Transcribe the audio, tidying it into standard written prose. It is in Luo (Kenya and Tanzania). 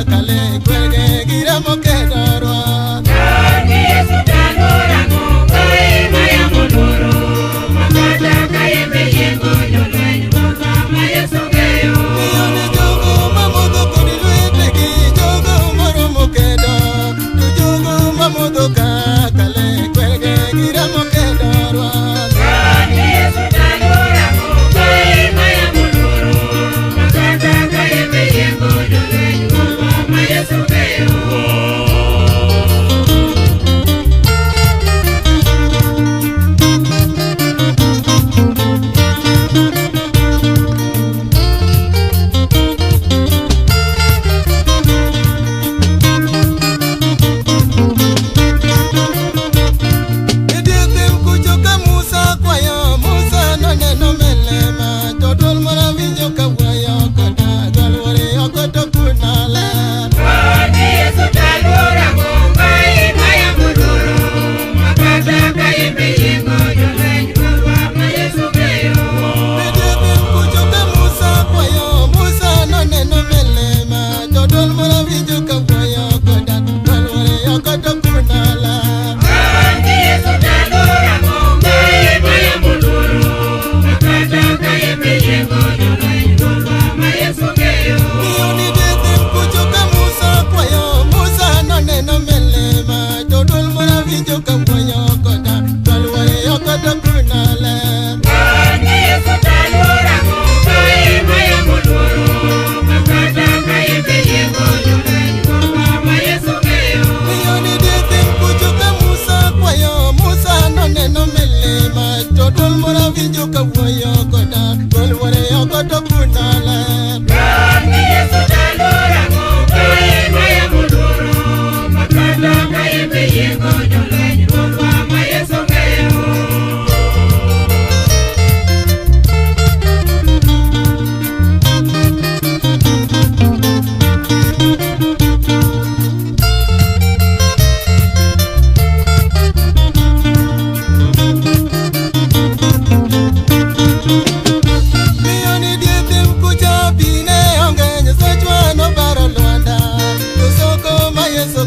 kale kwege giremo kedo ruoth. Yesu taluorango kai mayamo luoro makata kayembe yiengo jolweny ruodhwa ma Yesu ng'eyo. Miyo ni jogo mamodho kod lwetegi, jogo moromo kedo, to jogo mamodho kale kwege giremo kedo ruoth. Yesu taluorango kai mayamo luoro makata kayembe yiengo jolweny ruodhwa ma Yesu ng'eyo. Nitie thim kucho ka Musa kwayo, Musa noneno milima, to dwol moro winjo ka wuoyo koda, dwol wuore oko to kuno ler. Yesu taluorango kai mayamo luoro makata kayembe yiengo jolweny ruodhwa ma Yesu ng'eyo. Nitie thim kucho ka Musa kwayo, Musa noneno milima, to dwol moro winjo ka wuoyo koda, dwol wuore oko to kuno ler. Yesu taluorango kai mayamo luoro makata kayembe yiengo jolweny ruodhwa ma Yesu ng'eyo. Miyo nitie thim kucho ka Musa kwayo, Musa noneno milima, to dwol moro winjo ka wuoyo koda, dwol wuore oko to kuno ler. Yesu taluorango kai mayamo luoro makata kayembe yiengo jolweny ruodhwa ma Yesu ng'eyo. Miyo nitie thim kucho ka Musa kwayo, Musa noneno milima, to dwol moro winjo ka wuoyo koda, dwol wuore oko to kuno ler. Yesu taluorango kai mayamo luoro makata kayembe yiengo jolweny ruodhwa ma Yesu ng'eyo. Miyo nitie thim kucha pi ne onge, Nyasachwa nobaro lwanda, to soko ma Yesu